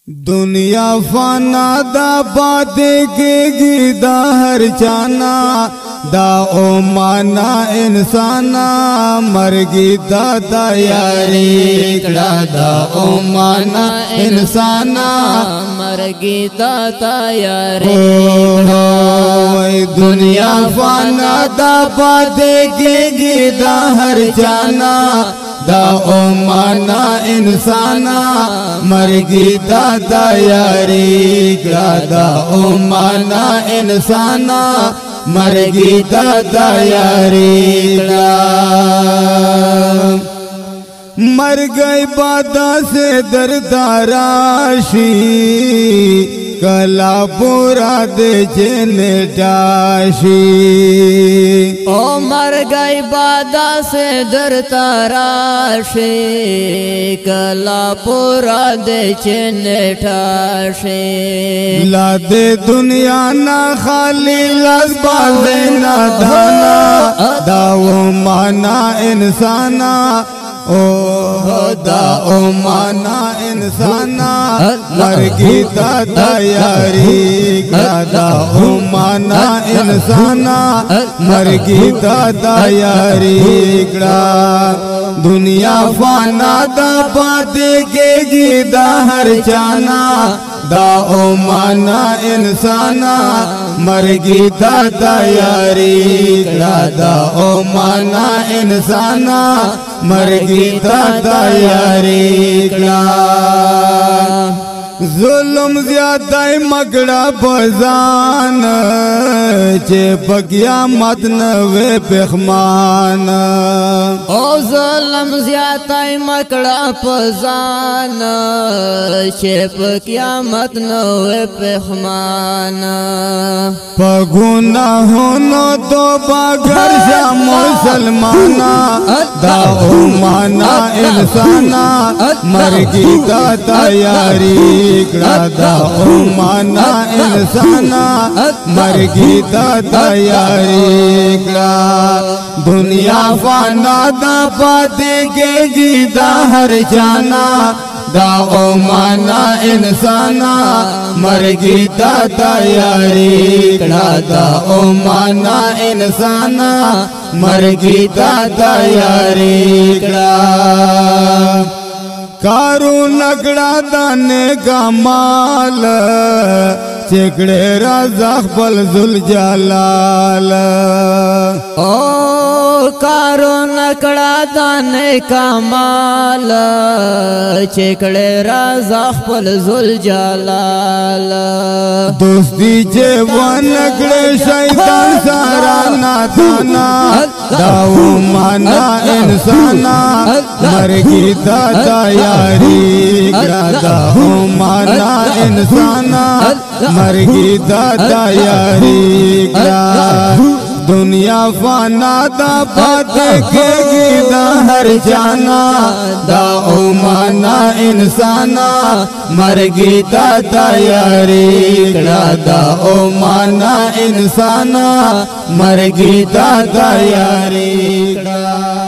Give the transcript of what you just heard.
دنیا فانا دا پاتې کېږي دا هر چانا، دا او مانا انسانا مرګي دا تیاری کړه، دا او مانا انسانا مرګي دا تیاری کړه۔ دنیا فانا دا پاتې کېږي دا هر چانا، دا او مانا انسانا مرګي دا تیاری کړه، دا او مانا انسانا مرګي دا تیاری کړه۔ مرګي بادا سے درداراشي کلا پورا دے جن ڈاشی، او مرګي بادا سے درتاراشي کلا پورا دے چن ٹاشي۔ لا دے دنیا نا خالی لس باز نا دانا، داو مانا انسانا، او دا او مانا انسانا مرګي تا تیاری کړه، دا او مانا انسانا مرګي تا تیاری کړه۔ دنیا فانا دا پاتې کېږي دا هر چانا، دا او مانا انسانا مرګي تا تیاری کړه، دا او مانا انسانا مرګي تا تیاری کړه۔ ظلم زیادای مګړه بزان چې په قیامت نوې پخمان، او ظلم زیاتای مکړه پزان چې په قیامت نوې پخمان۔ په ګناهونو توبه ګرځه مسلمانا، دا او معنا انسانا مرګي تا تیاری کړه، دا او معنا انسانا مرګي تا تیاری کړه۔ دنیا فانا دا پاتې کېږي دا هر چانا، دا او معنا انسانا مرګي تا تیاری کړه، دا او معنا انسانا مرګي تا تیاری کړه۔ کارو نګړه دانه کمال چکڑے رضا خپل ذل جلال، او کارو نکړه دانه کمال چکڑے رضا خپل ذل جلال۔ دوستی چې ونکړې شیطان سارا نادانا، داو معنا انسانا مرګي تا تیاری کړه، داو معنا انسانا مرګي تا تیاری کړه۔ دنیا فانا دا پاتې کېږي دا هر چانا، دا او معنا انسانا مرګي تا تیاری کړه، دا او معنا انسانا مرګي تا تیاری کړه۔